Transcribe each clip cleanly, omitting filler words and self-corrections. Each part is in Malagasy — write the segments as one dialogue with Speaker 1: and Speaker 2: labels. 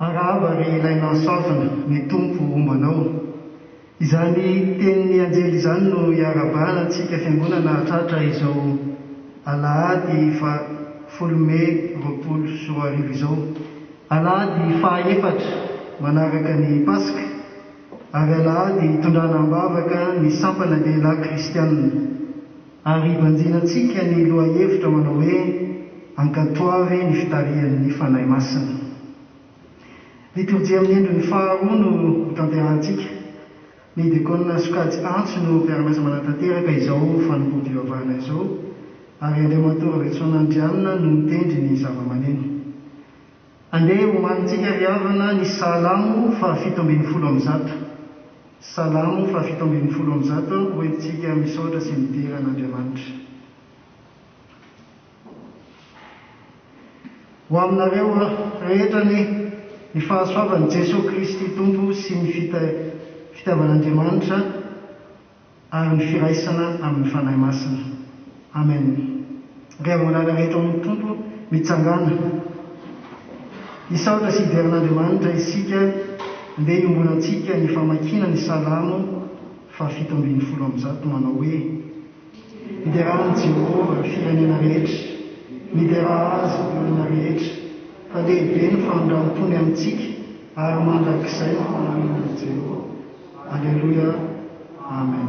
Speaker 1: Arahaba ry ilay nahasoavina, ny Tompo homba anao. Izany tenin'ny anjely izany no iarahabana antsika Fiangonana hahatratra izao alahady faha folo mey 2020 izao. Alahady faha efatra manaraka ny Paska ary alahady hitondrana am-bavaka ny sampana lehilahy kristianina. Ary hibanjinantsika ny lohahevitra manao hoe Ankatoavy ny fitarihan'ny Fanahy Masina. Litorjia amin'ny endriny faharoa no hotanterahantsika. Ny Dekona sokajy Antso no mpiara-miasa manatanteraka izao fanompoam-pivavahana izao ary Andriamatoa Ravetson Andrianina no mitendry ny zavamaneno. Andeha homanintsika ry havana ny Salamo faha 117. Salamo faha 117 hoentintsika misaotra sy midera an'Andriamanitra. Ho aminareo rehetra anie ny fahasoavan'i Jesoa Kristy Tompo sy ny fitiavan'Andriamanitra ary ny firaisana amin'ny Fanahy Masina. Amen. Ry havana rehetra ao amin'ny Tompo, mitsangàna. Hisaotra sy hidera an'Andriamanitra isika, ndeha hiombonantsika ny famakiana ny Salamo faha 117 manao hoe, Miderà an'i Jehovah, ry firenena rehetra, miderà Azy, ry olona rehetra, fa lehibe ny famindram-pony amintsika, ary mandrakizay ny fahamarinan'i Jehovah. Aleloia. Amen.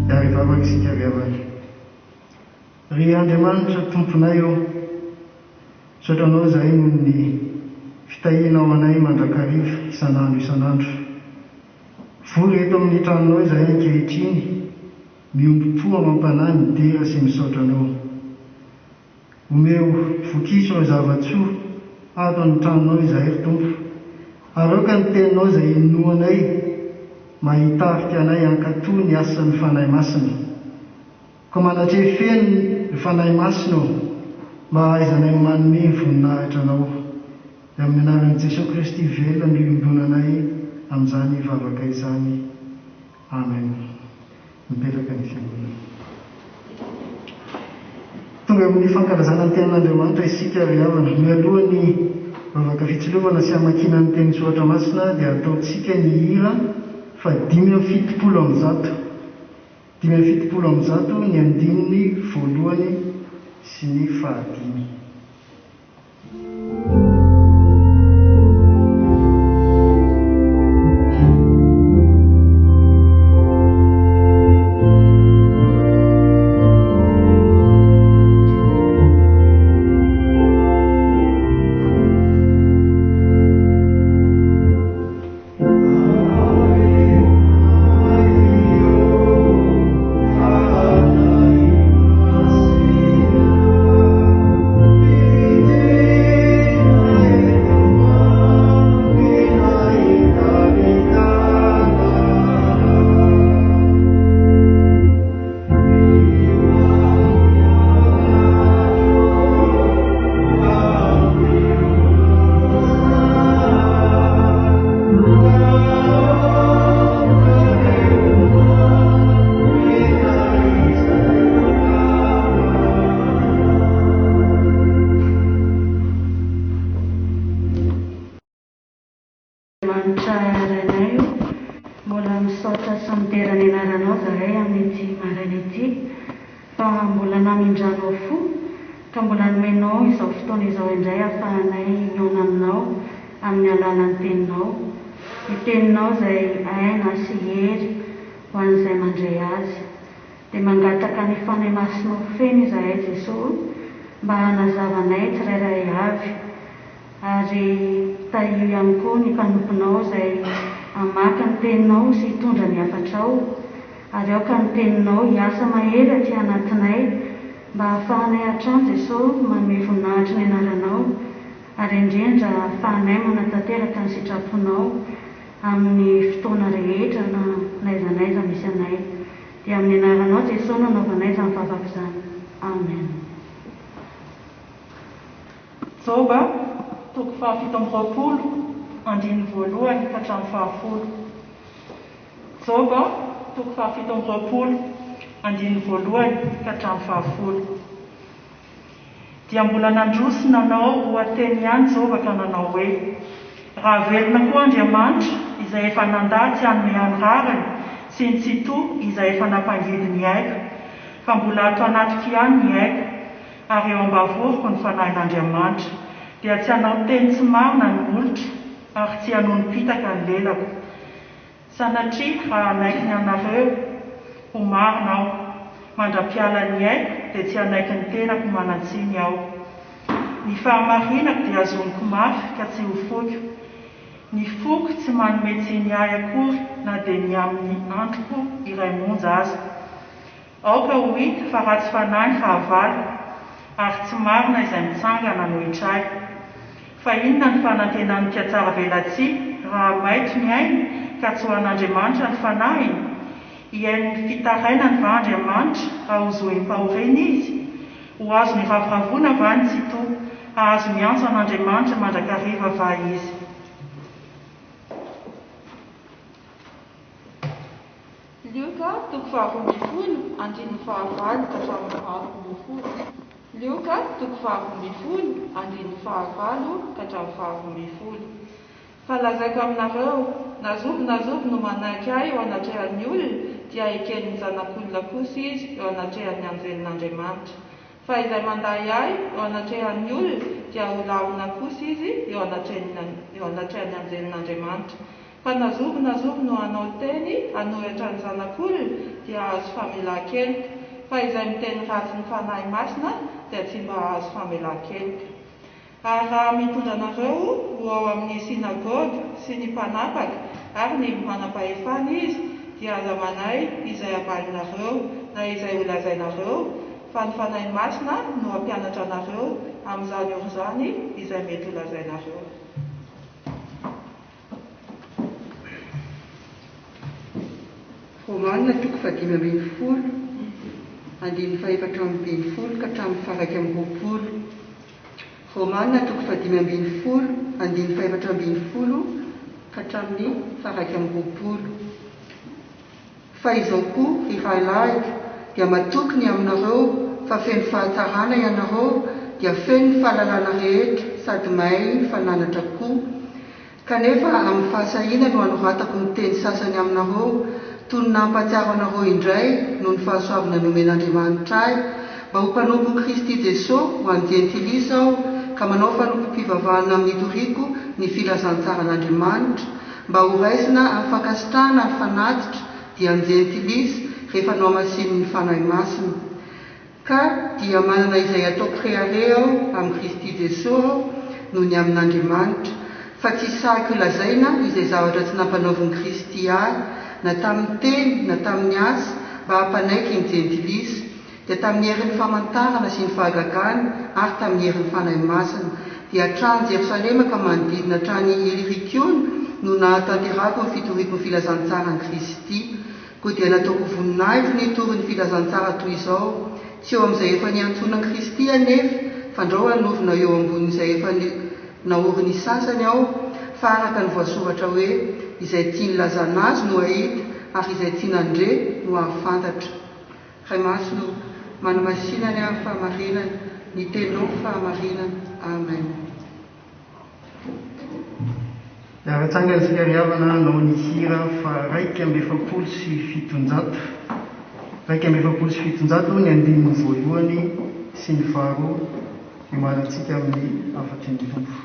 Speaker 1: Ary hivavaka isika ry havana. Ry Andriamanitra Tomponay ô, misaotra Anao izahay noho ny fitahianao anay mandrakariva isan'andro isan'andro. Vory eto amin'ny tranonao izahay ankehitriny, miombom-po amam-panahy midera sy misaotra Anao. Omeo vokiso ireo zava-tsoa ato amin'ny tranonao izahay, ry Tompo, ary aoka ny Teninao izay inoanay mba hitarika anay hankatò ny asan'ny Fanahy Masina. Koa manatreha feno ry Fanahy Masina ô, mba hahaizanay manome voninahitra Anao. Dia amin'ny anaran'i Jesoa Kristy velona no iombonanay amin'izany vavaka izany. Amen. Mipetraka ny Fiangonana. Tonga amin'ny fankalazana ny Tenin'Andriamanitra isika ry havana. Mialoha ny vavaka fitsilovana sy hamakiana ny Tenin'ny Soratra Masina dia ataontsika ny hira faha 175. 175 ny andininy voalohany sy ny fahadimy.
Speaker 2: misaotra sy midera ny anaranao zahay amin'ity maraina ity fa mbola namindranao fo ka mbola nomenao izao fotoana izao indray ahafahanay mihaona aminao amin'ny alalan'ny teninao. Ny teninao izay aina sy hery ho an'izay mandray azy. Dia mangataka ny Fanahy Masinao feno izahay Jesoa o mba hanazava anay tsirairay avy. Ary tahio ihany koa ny mpanomponao izay hamaky ny teninao sy hitondra ny hafatrao. Ary aoka ny teninao hiasa mahery aty anatinay mba hahafahanay hatrany Jesoa manome voninahitry ny anaranao ary indrindra hahafahanay manatanteraka ny sitraponao amin'ny fotoana rehetra na n'aiza n'aiza misy anay. Dia amin'ny anaranao Jesoa no anaovanay izany vavaka izany. Amen.
Speaker 3: Joba, toko fahafito amby 20, andininy voalohany ka hatramin'ny fahafolo. Joba, toko fahafito amby 20, andininy voalohany ka hatramin'ny fahafolo. Dia mbola nandroso nanao oha-teny ihany Joba ka nanao hoe, Raha velona koa Andriamanitra, izay efa nandà tsy hanome ahy ny rariny, sy ny Tsitoha izay efa nampangidy ny aiko, fa mbola ato anatiko ihany ny aiko, ary eo am-bavoroko ny Fanahin'Andriamanitra, dia tsy hanao teny tsy marina ny molotro, ary tsy hanonom-pitaka ny lelako. Sanatria raha hanaiky ny anareo ho marina aho, mandra-piala ny aiko dia tsy hanaiky ny tenako ho manan-tsiny aho. Ny fahamarinako dia hazoniko mafy ka tsy ho foiko. Ny foko tsy manome tsiny ahy akory na dia ny amin'ny androko iray monja aza. Aoka ho hita fa ratsy fanahy ny fahavaloko, ary tsy marina izay mitsangana hanohitra ahy. Fa inona ny fanantenan'ny mpihatsaravelatsihy raha maitso ny ainy ka tsy ho an'Andriamanitra ny fanahiny? Hihaino ny fitarainany va Andriamanitra raha ho zohim-pahoriana izy? Ho azony iravoravoana va ny Tsitoha? Hahazo miantso an'Andriamanitra mandrakariva va izy?
Speaker 4: Lioka toko faharoa ambin'ny 10, andininy fahavalo ka hatramin'ny faharoa ambin'ny 10. Lioka toko faharoa ambin'ny 10, andininy fahavalo ka hatramin'ny faharoa ambin'ny 10. Fa lazaiko aminareo, na zovy na zovy no manaiky Ahy eo anatrehan'ny olona, dia heken'ny Zanak'olona kosa izy eo anatrehan'ny anjelin'Andriamanitra. Fa izay mandà Ahy eo anatrehan'ny olona, dia holavina kosa izy eo anatrehan'ny anjelin'Andriamanitra. Fa na zovy na zovy no hanao teny hanohitra ny Zanak'olona, dia hahazo famelan-keloka. Fa izay miteny ratsy ny Fanahy Masina dia tsy mba hahazo famelan-keloka. Ary raha mitondra anareo ho ao amin'ny synagoga sy ny mpanapaka ary ny manam-pahefana izy, dia aza manahy izay havalinareo na izay holazainareo, fa ny Fanahy Masina no hampianatra anareo amin'izany ora izany izay mety holazainareo.
Speaker 5: Romana toko fahadimy ambin'ny 10, andininy fahefatra ambin'ny 10 ka hatramin'ny faha-21. Romana toko fahadimy ambin'ny 10, andininy fahefatra ambin'ny 10 ka hatramin'ny faha-21. Fa izao koa, ry rahalahiko, dia matoky ny aminareo fa feno fahatsarana ianareo, dia feno ny fahalalana rehetra sady mahay mifananatra koa. Kanefa amin'ny fahasahiana no anoratako ny teny sasany aminareo, toy ny nampahatsiaro anareo indray noho ny fahasoavana nomen'Andriamanitra ahy, mba ho mpanompon'i Kristy Jesoa ho an'ny Jentilisa aho, ka manao fanompoam-pivavahana amin'ny itoriako ny filazantsaran'Andriamanitra, mba horaisina amin'ny fankasitrahana ny fanatitra, dia ny Jentilisa, rehefa nohamasinin'ny Fanahy Masina. Ka dia manana izay ataoko rehareha aho amin'i Kristy Jesoa aho noho ny amin'Andriamanitra, fa tsy sahiko lazaina izay zavatra tsy nampanaovin'i Kristy ahy, na tamin'ny teny na tamin'ny asa, mba hampanaiky ny Jentilisa, dia tamin'ny herin'ny famantarana sy ny fahagagana ary tamin'ny herin'ny Fanahy Masina, dia hatrany Jerosalema ka manodidina hatrany Ilirikiona no nahatanterahako ny fitoriako ny filazantsaran'i Kristy. Koa dia nataoko voninahitro ny hitory ny filazantsara toy izao, tsy eo amin'izay efa niantsoana an'i Kristy anefa, fandrao hanovona eo ambonin'izay efa naorin'ny sasany aho, fa araka ny voasoratra hoe, Izay tia nilazana azy no hahita, ary izay tsy nandre no hahafantatra. Ray Masina ô, manamasina ny ahy fahamarinana, ny teninao fahamarinana. Amen.
Speaker 1: Hiara-tsangana isika ry havana hanao ny hira faha 741. 741 ny andininy voalohany sy ny faharoa hiomanantsika amin'ny hafatry ny Tompo.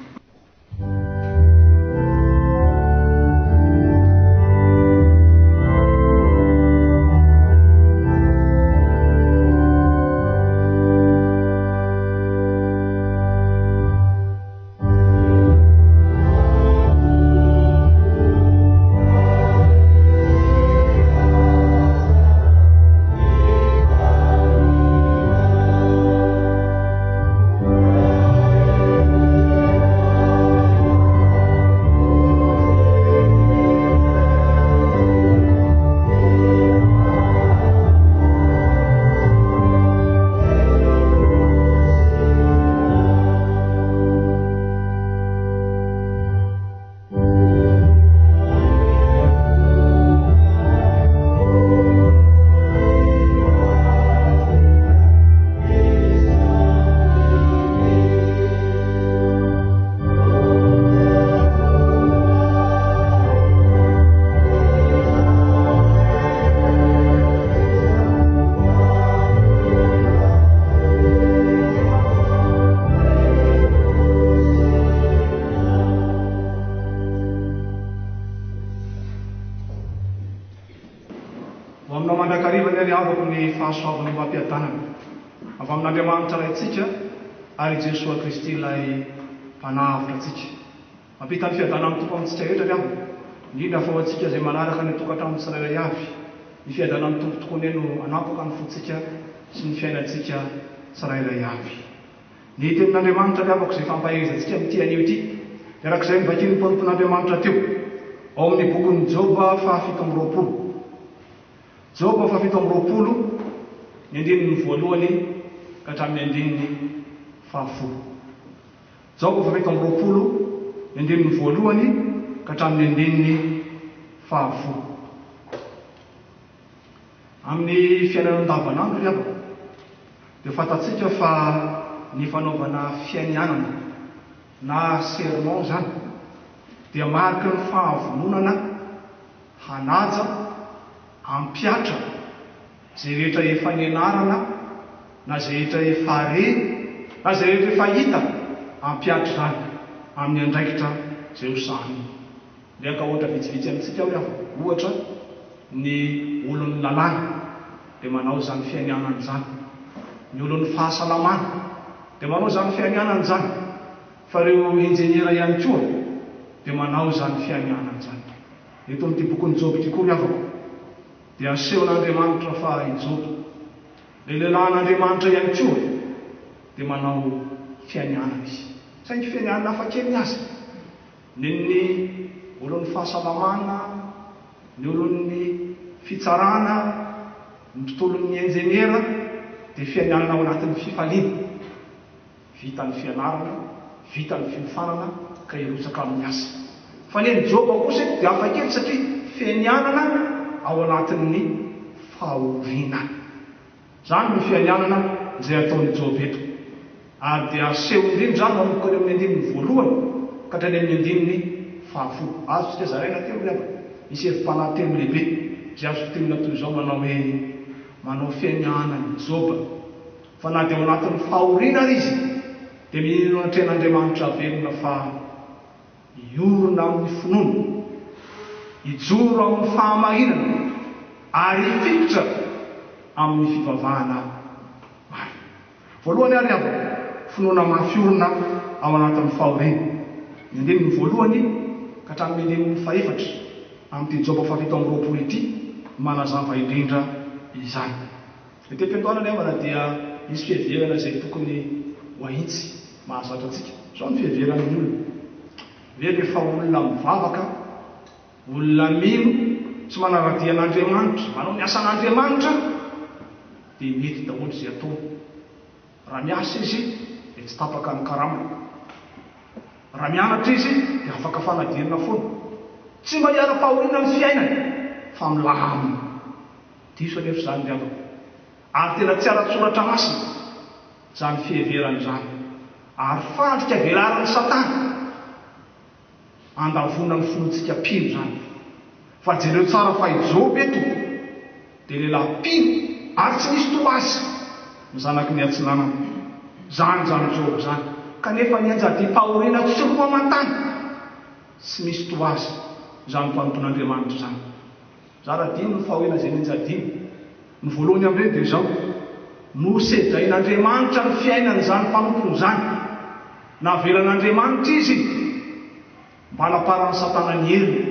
Speaker 6: Ho aminao mandrakariva anie ry havako ny fahasoavana ombam-piadanana avy amin'Andriamanitra Raintsika ary i Jesoa Kristy ilay Mpanavotra antsika. Mampita ny fiadanan'ny Tompo amintsika rehetra ry havana, indrindra fa ho antsika izay manaraka ny tokantrano tsirairay avy. Ny fiadanan'ny Tompo tokoa anie no hanampaka ny fontsika sy ny fiainantsika tsirairay avy. Ny Tenin'Andriamanitra ry havako izay fampaherezantsika amin'ity anio ity dia araka izay novakian'ny mpanompon'Andriamanitra teo, ao amin'ny bokin'i Joba faha 27. Joba faha 27, ny andininy voalohany ka hatramin'ny andininy fahafolo. Jaoba faha 27, ny andininy voalohany ka hatramin'ny andininy fahafolo. Amin'ny fiainana andavanandro ry havana, dia fantatsika fa ny fanaovana fianianana na serment izany dia mariky ny fahavononana hanaja, hampihatra izay rehetra efa nianarana na izay rehetra efa re na izay rehetra efa hita, hampihatra izany amin'ny andraikitra izay ho sahanina. Ndeha haka ohatra vitsivitsy amintsika aho ry havana. Ohatra, ny olon'ny lalàna dia manao izany fianianana izany. Ny olon'ny fahasalamana dia manao izany fianianana izany. Fa ireo injeniera ihany koa dia manao izany fianianana izany. Eto amin'ity bokin'i Joba ity koa ry havako dia asehon'Andriamanitra fa i Joba, ilay lehilahin'Andriamanitra ihany koa dia manao fianianana izy. Saingy fianianana hafa kely ny azy. Nen'ny olon'ny fahasalamana, ny olon'ny fitsarana, ny tontolon'ny injeniera dia fianianana ao anatin'ny fifaliana. Vita ny fianarana, vita ny fiofanana ka hirotsaka amin'ny asa. Fa ny an'i Joba kosa eto dia hafa kely satria fianianana ao anatin'ny fahoriana. Izany no fianianana izay ataon'i Joba eto. Ary dia aseho indrindra izany manomboka any amin'ny andininy voalohany ka hatrany amin'ny andininy fahafolo. Azontsika zaraina telo ry havana. Misy hevi-panahy telo lehibe izay azo fintinina toy izao manao hoe, Manao fianianana i Joba. Fa na dia ao anatin'ny fahoriana ary izy, dia mino anatrehan'Andriamanitra velona fa hiorina amin'ny finoana, hijoro amin'ny fahamarinana ary hifikitra amin'ny fivavahana marina. Voalohany ary havana, finoana mafy orina ao anatin'ny fahoriana. Ny andininy voalohany ka hatramin'ny andininy fahefatra amin'ity Joba faha 27 ity manazava indrindra izany. Ety am-piandohana ny havana dia misy fiheverana izay tokony ho ahitsy mahazatra antsika. Izao ny fiheveran'ny olona, hoe rehefa olona mivavaka, olona mino sy manara-dia an'Andriamanitra, manao ny asan'Andriamanitra dia mety daholo izay ataony. Raha miasa izy dia tsy tapaka ny karamany. Raha mianatra izy dia afaka fanadinana foana. Tsy mba hiara-pahoriana ny fiainany fa milamina. Diso anefa izany ry havana. Ary tena tsy ara-tsoratra masina izany fiheverana izany. Ary fandrika velarin'i Satana. Andavoana ny finoantsika mpino izany. Fa jereo tsara fa i Joba eto dia lehilahy mpino ary tsy nisy toa azy ny zanaky ny atsinanana. Izany izany Joba izany. Kanefa nianjadiam-pahoriana tsy roa aman-tany. Tsy misy toa azy izany mpanompon'Andriamanitra izany. Zara adino ny fahoriana izay nianjadiany. Ny voalohany amin'ireny dia izao, Nosedrain'Andriamanitra ny fiainan'izany mpanompony izany. Navelan'Andriamanitra izy mba hanaparan'i Satana ny heriny,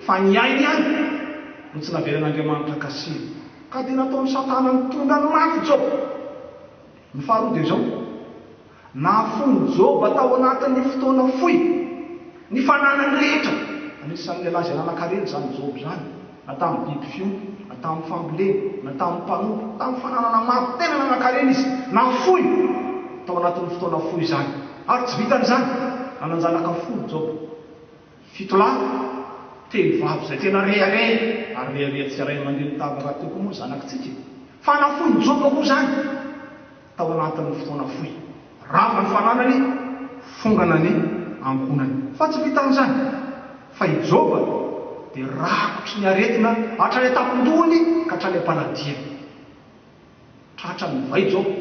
Speaker 6: fa ny ainy ihany no tsy navelan'Andriamanitra kasihina. Ka dia nataon'i Satana nitondra ny mafy Joba. Ny faharoa dia izao, Nahafoin'i Joba tao anatin'ny fotoana fohy ny fananany rehetra. Anisan'ny lehilahy izay nanan-karena izany Joba izany, na tamin'ny biby fiompy, na tamin'ny fambolena, na tamin'ny mpanompo, tamin'ny fananana maro. Tena nanan-karena izy. Nahafoiny tao anatin'ny fotoana fohy izany. Ary tsy vitan'izany, nanan-janaka folo Joba. Fitolahy, telo vavy izay tena rehareha, ary rehareha tsy ray aman-dreny tava rahateo koa moa ny zanakitsika e! Fa nafoin'i Joba koa izany tao anatin'ny fotoana fohy. Rava ny fananany, fongana ny ankohonany. Fa tsy vitan'izany, fa i Joba dia rakotry ny aretina hatrany an-tampon-dohany ka hatrany am-paladiany. Tratran'ny vay Joba,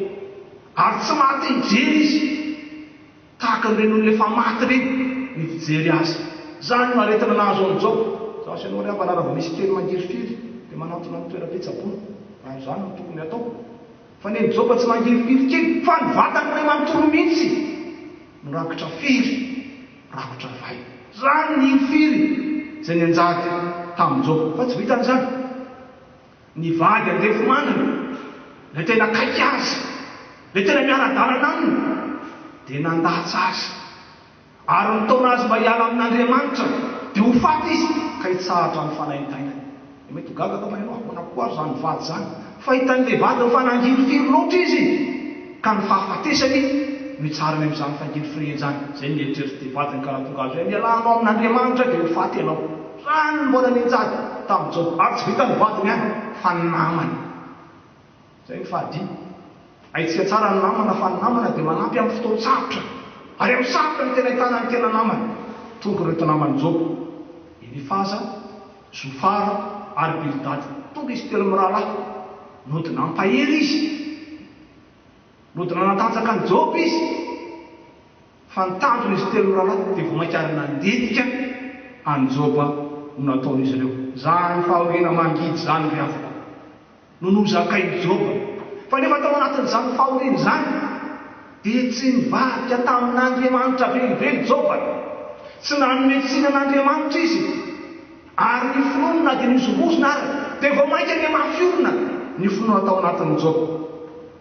Speaker 6: ary tsy maha-te hijery izy. Tahaka an'ireny olona efa maty ireny ny fijery azy. Izany no aretina nahazo an'i Joba. Izaho sy ianao ry havana raha vao misy kely mangirifiry dia manantona ny toeram-pitsaboana. Raha izany no tokony hatao. Fa nen'i Joba tsy mangirifiry kely fa ny vatany iray manontolo mihitsy no rakotra fery, rakotra vay. Izany ny hirifiry izay nianjady tamin'i Joba. Fa tsy vitan'izany. Ny vady andefimandriny, ilay tena akaiky azy, ilay tena miara-dalana aminy, dia nandatsa azy, ary nitaona azy mba hiala amin'Andriamanitra, dia ho faty izy ka hitsahatra ny fanaintainany. Dia mety ho gaga angamba ianao, ahoana koa ary izany vady izany? Fa hitan'ilay vadiny fa nangirifiry loatra izy, ka ny fahafatesany no hitsarany amin'izany fangirifiriany izany. Izay ny eritreritr'ity vadiny ka nahatonga azy hoe, Mialà anao amin'Andriamanitra dia ho faty ianao. Izany no mbola nianjady tamin'i Joba, ary tsy vitan'ny vadiny ihany fa ny namany. Izay no fahadimy. Haintsika tsara ny namana fa ny namana dia manampy amin'ny fotoan-tsarotra. Ary amin'ny sarotra no tena ahitana ny tena namana. Tonga ireto naman'i Joba, Elifaza, Zofara ary Bildada. Tonga izy telo mirahalahy. Nody nampahery izy. Nody nanatanjaka an'i Joba izy. Fa ny tanjon'izy telo mirahalahy dia vao mainka ary nandentika an'i Joba no nataon'izy ireo. Izany fahoriana mangidy izany ry havako no nozakain'i Joba. Fa nefa tao anatin'izany fahoriana izany dia tsy nivadika tamin'Andriamanitra velively Joba. Tsy nanome tsiny an'Andriamanitra izy. Ary ny finoany na dia nihozongozona ary dia vao mainka nihamafy orina ny finoana tao anatin'i Joba.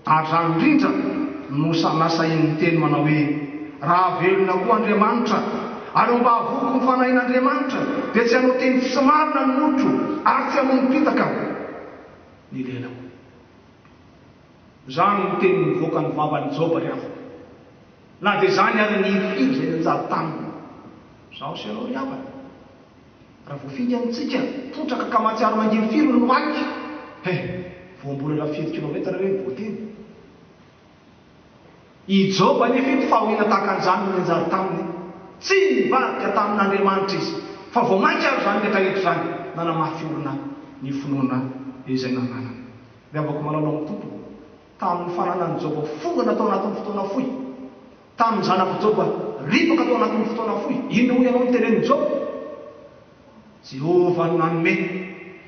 Speaker 6: Ary izany indrindra no nasahiany niteny manao hoe, Raha velona koa Andriamanitra, ary eo am-bavoko ny Fanahin'Andriamanitra, dia tsy hanao teny tsy marina ny molotro, ary tsy hamonom-pitaka ny lelako. Izany no teny nivoaka ny vavan'i Joba ry havana. Na dia izany ary ny hirifiry izay nianjady taminy. Izaho sy ianao ry havana. Raha voafinga amintsika, potraka ka mahatsiaro mangirifiry ny lohalika. He! Voambolana firy kilometatra re ny voateny? I Joba anefa ito fahoriana tahaka an'izany no nianjady taminy. Tsy nivadika tamin'Andriamanitra izy, fa vao mainka ary izany rehetrarehetra izany nanamafy orina ny finoana izay nananany. Ry havako malala ao amin'ny Tompo, tamin'ny fananan'i Joba fongana tao anatin'ny fotoana fohy, Tamin'ny zanak'i Joba ripaka tao anatin'ny fotoana fohy, inona hoy ianao no tenenin'i Joba? Jehovah no nanome,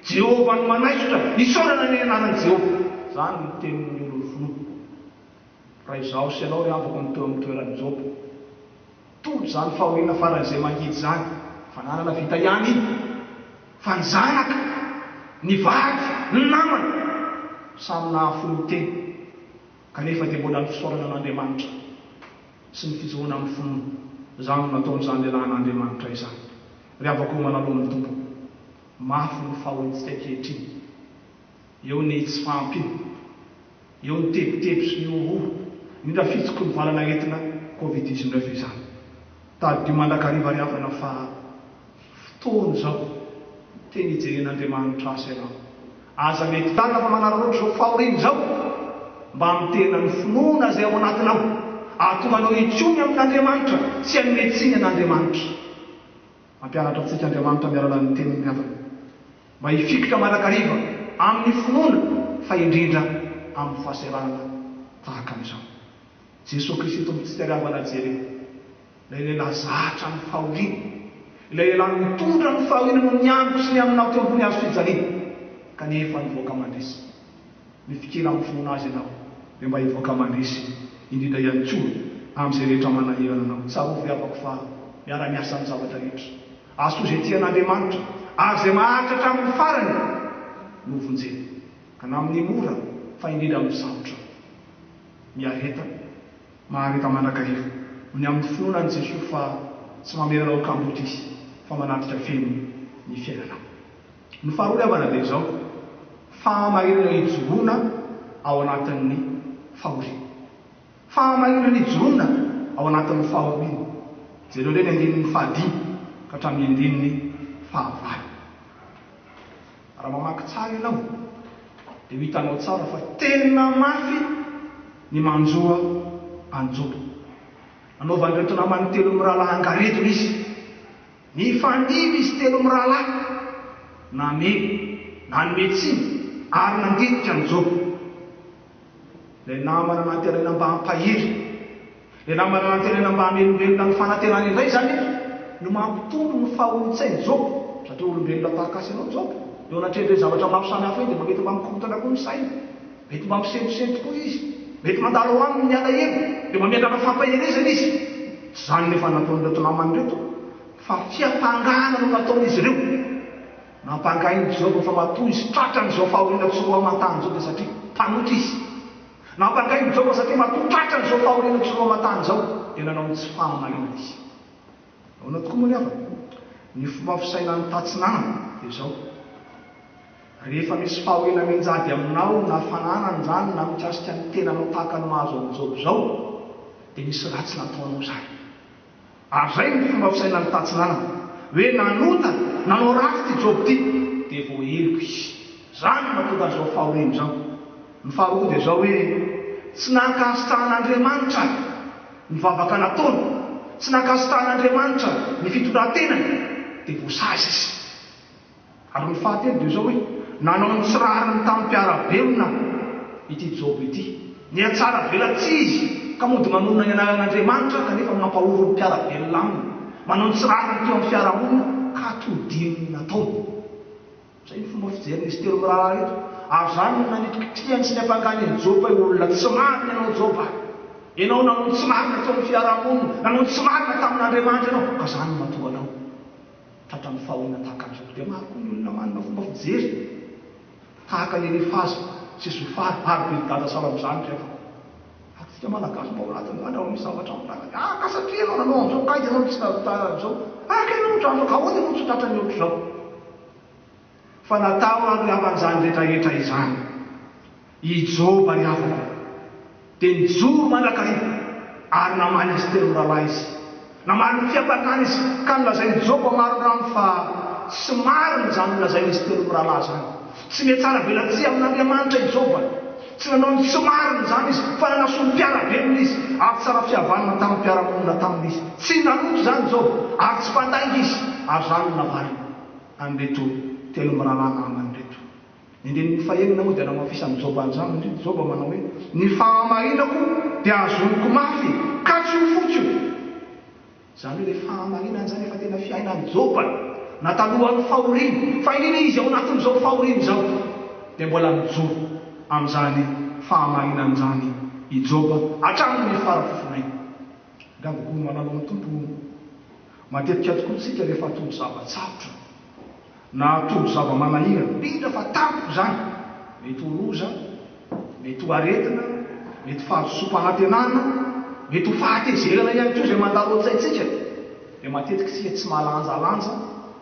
Speaker 6: Jehovah no manaisotra, isaorana anie ny anaran'i Jehovah. Izany no tenin'ny olon'ny finoana. Raha izaho sy ianao ry havako no teo amin'ny toeran'i Joba, tojo izany fahoriana faran'izay mangidy izany, fananana vita ihany iny, fa ny zanaka, ny vady, ny namana, samy nahafoy ny tena. Kanefa dia mbola ny fisaorana an'Andriamanitra sy ny fijoroana amin'ny finoana, izany no nataon'izany lehilahin'Andriamanitra izany. Ry havako malala ao amin'ny Tompo, mafy ny fahoriantsika ankehitriny. Eo ny tsy fahampiana, eo ny tebiteby sy ny horohoro, indrindra fitsiky ny valan'aretina Covid 19 izany. Tadidio mandrakariva ry havana fa fotoana izao tena hijeren'Andriamanitra azy ianao. Aza mety tana fa manararaotra izao fahoriana izao mba hamitehana ny finoana izay ao anatinao, hahatonga anao hikomy amin'Andriamanitra sy hanome tsiny an'Andriamanitra. Mampianatra antsika Andriamanitra amin'ny alalan'ny Teniny ry havana, mba hifikitra mandrakariva amin'ny finoana fa indrindra amin'ny fahasahiranana tahaka an'izao. Jesoa Kristy Tompontsika ry havana jereo, ilay lehilahy zatra ny fahoriana, ilay lehilahy nitondra ny fahoriana noho ny amiko sy ny aminao teo ambony hazo fijaliana, kanefa nivoaka mandresy. Mifikira amin'ny finoana Azy ianao dia mba hivoaka mandresy indrindra ihany koa amin'izay rehetra manahirana anao. Tsarovy ry havako fa miara-miasa amin'ny zavatra rehetra. Asoa izay tia an'Andriamanitra ary izay maharitra hatramin'ny farany no vonjena. Ka na amin'ny mora fa indrindra amin'ny sarotra. Miareta, mahareta mandrakariva noho ny amin'ny finoana an'i Jesoa fa tsy mamela anao ho kamboty Izy fa manatrika feno ny fiainanao. Ny faharoa ry havana dia izao, fahamarinana ijoroana ao anatin'ny fahoriana. Fahamarinana ijoroana ao anatin'ny fahoriana. Jereo indray ny andininy fahadimy ka hatramin'ny andininy fahavalo. Raha mamaky tsara ianao dia ho hitanao tsara fa tena mafy ny manjo an'i Joba. Nanaovan'ireto namany telo mirahalahy angaredona izy. Nifandimby izy telo mirahalahy, namely, nanome tsiny, ary nandetika an'i Joba. Ilay namana nantenaina mba hampahery, ilay namana nantenaina mba hamelombelona ny fanantenany indray izany eto no mampitombo ny fahorian-tsain'i Joba, satria olombelona tahaka azy ianao Joba, eo anatrehan'ireny zavatra maro samihafa ireny dia mba mety mba mikorontana koa ny sainy. Mety mba misentosento koa izy, mety mandalo ao aminy ny alahelo, dia mba miandrandra fampaherezana izy. Tsy izany nefa nataon'ireto namany ireto, fa fiampangana no nataon'izy ireo. Nampangain'i Joba fa matoa izy tratran'izao fahoriana tsy roa aman-tany izao dia satria mpanota izy. Nampangain'i Joba satria matoa tratran'izao fahoriana tsy roa aman-tany izao dia nanao ny tsy fahamarinana izy. Ahoana tokoa moa ny havana? Ny fomba fisainan'ny tatsinanana dia izao, Rehefa misy fahoriana mianjady aminao na fananana izany na mikasika ny tenanao tahaka ny mahazo an'i Joba izao dia misy ratsy nataonao izany. Ary izay ny fomba fisainan'ny tatsinanana, hoe nanota, nanao ratsy ity Joba ity dia voaheloka izy. Izany no mahatonga an'izao fahoriana izao. Ny faharoa koa dia izao hoe tsy nankasitrahan'Andriamanitra ny vavaka nataony, tsy nankasitrahan'Andriamanitra ny fitondran-tenany dia voasazy izy. Ary ny fahatelo dia izao hoe, nanao ny tsy rariny tamin'ny mpiara-belona ity Joba ity. Nihatsara velatsihy izy ka mody manonona ny anaran'Andriamanitra kanefa mampahory ny mpiara-belona aminy. Manao ny tsy rariny teo amin'ny fiarahamonina ka todiny ny nataony. Izay ny fomba fijerin'izy telo miraharaha ireto. Ary izany no nanitrikitrihany sy niampangany an'i Joba hoe olona tsy marina ianao Joba. Ianao nanao ny tsy marina teo amin'ny fiarahamonina, nanao ny tsy marina tamin'Andriamanitra ianao, ka izany no mahatonga anao tratran'ny fahoriana tahaka an'izao. Dia maro koa ny olona manana fomba fijery tahaka an'i Elifaza sy Zofara ary Bildada sahala amin'izany ry havana. Ary tsika Malagasy mba ao anatin'izany raha vao misy zavatra mitranga dia ah ka satria ianao nanao an'izao kay ianao no tsy nahavita an'izao, ah kay ianao ohatran'izao ka ahoana ianao no tsy tratran'ny ohatr'izao. Fa natao ary ry havana izany rehetrarehetra izany. I Joba ry havana dia nijoro mandrakariva ary namaly azy telo mirahalahy izy. Namaly ny fiampangana izy ka nolazain'i Joba marindrano fa tsy marina izany nolazain'izy telo mirahalahy izany. Tsy nihatsaravelatsihy amin'Andriamanitra i Joba. Tsy nanao ny tsy marina izany izy fa nanasoa ny mpiara-belona izy ary tsara fihavanana tamin'ny mpiara-monina taminy izy. Tsy naloto izany Joba ary tsy mpandainga izy ary izany no navaliny an'ireto telo mirahalahy namany ireto. Ny andininy fahenina moa dia anamafisan'i Joba an'izany indrindra. Joba manao hoe, Ny fahamarinako dia hazoniko mafy, ka tsy ho fotsiko. Izany hoe ilay fahamarinana izany efa tena fiainan'i Joba, na talohan'ny fahoriany, fa indrindra izy ao anatin'izao fahoriana izao, dia mbola mijoro amin'izany fahamarinana izany i Joba hatramin'ny fara-fofonainy. Angamba koa malala ao amin'ny Tompo, matetika tokoa isika rehefa tojo zava-tsarotra, Na tojo zava-manahirana, indrindra fa tampoka izany, mety ho loza, mety ho aretina, mety fahadisoam-panantenana, mety ho fahatezerana ihany koa izay mandalo ao an-tsaintsika, dia matetika isika tsy mahalanjalanja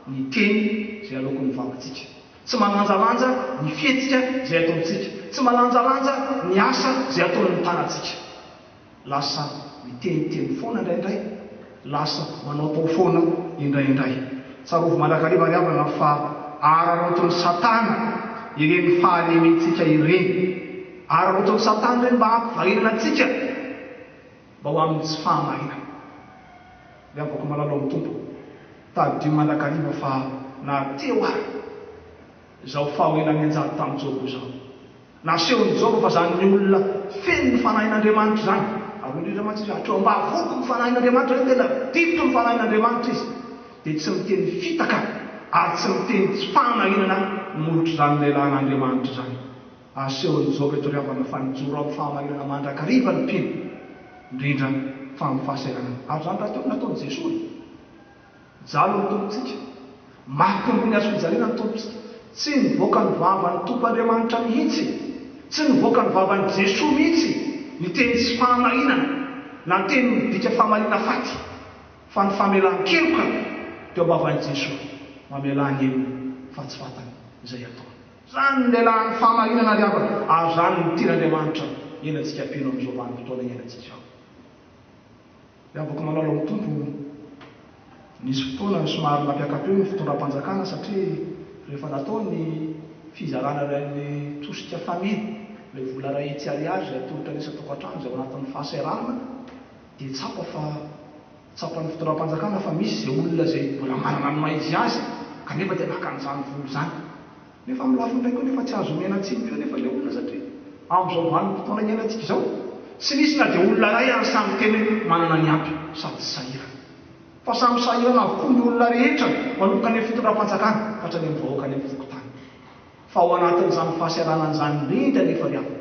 Speaker 6: ny teny izay aloaky ny vavantsika, tsy malanjalanja ny fihetsika izay ataontsika, tsy malanjalanja ny asa izay ataon'ny tanantsika. Lasa miteniteny foana indraindray, lasa manaotao foana indraindray. Tsarovy mandrakariva ry havana fa araraotin'i Satana ireny fahalementsika ireny. Araraotin'i Satana ireny mba hampivarinana antsika mba ho amin'ny tsy fahamarinana. Ry havako malala ao amin'ny Tompo. Tadidio mandrakariva fa na teo ary izao fahoriana nianjady tamin'i Joba izao. Nasehon'i Joba fa izany olona feno ny Fanahin'Andriamanitra izany. Ary hoy indrindra mantsy izy, hatreo am-bavoko ny Fanahin'Andriamanitra, hoe tena difotry ny Fanahin'Andriamanitra izy, dia tsy miteny fitaka ary tsy miteny tsy fahamarinana ny molotr'izany lehilahin'Andriamanitra izany. Asehon'i Joba eto ry havana fa nijoro amin'ny fahamarinana mandrakariva ny mpino, indrindra fa amin'ny fahasahiranana. Ary izany rahateo no nataon'i Jesoa e! Mijaly ny Tompontsika. Mafy teo ambony hazofijaliana ny Tompontsika. Tsy nivoaka ny vavan'ny Tompo Andriamanitra mihitsy, tsy nivoaka ny vavan'i Jesoa mihitsy ny teny tsy fahamarinana na ny teny midika famaliana faty, fa ny famelan-keloka teo am-bavan'i Jesoa, mamelà ny helony fa tsy fantany izay ataony. Izany ny lehilahin'ny fahamarinana ry havana, ary izany no tian'Andriamanitra hiainantsika mpino amin'izao vanim-potoana iainantsika izao. Ry havako malala ao amin'ny Tompo, nisy fotoana somary nampiaka-peo ny fitondram-panjakana satria rehefa natao ny fizarana ilay tosika fameno, ilay vola 100 ariary izay atolotra ny isan-tokantrano izay ao anatin'ny fahasahiranana dia tsapa fa tsapan'ny fitondram-panjakana fa misy izay olona izay mbola manana ny maha izy azy kanefa dia naka an'izany vola izany. Nefa amin'ny lafiny iray koa nefa tsy azo omena tsiny koa nefa ilay olona satria amin'izao vanim-potoana iainantsika izao, tsy misy na dia olona iray ary sahy miteny hoe manana ny ampy sady tsy sahirana. Fa samy sahirana avokoa ny olona rehetra manomboka any amin'ny fitondram-panjakana ka hatrany amin'ny vahoaka any amin'ny fokontany. Fa ao anatin'izany fahasahiranana izany indrindra nefa ry havako,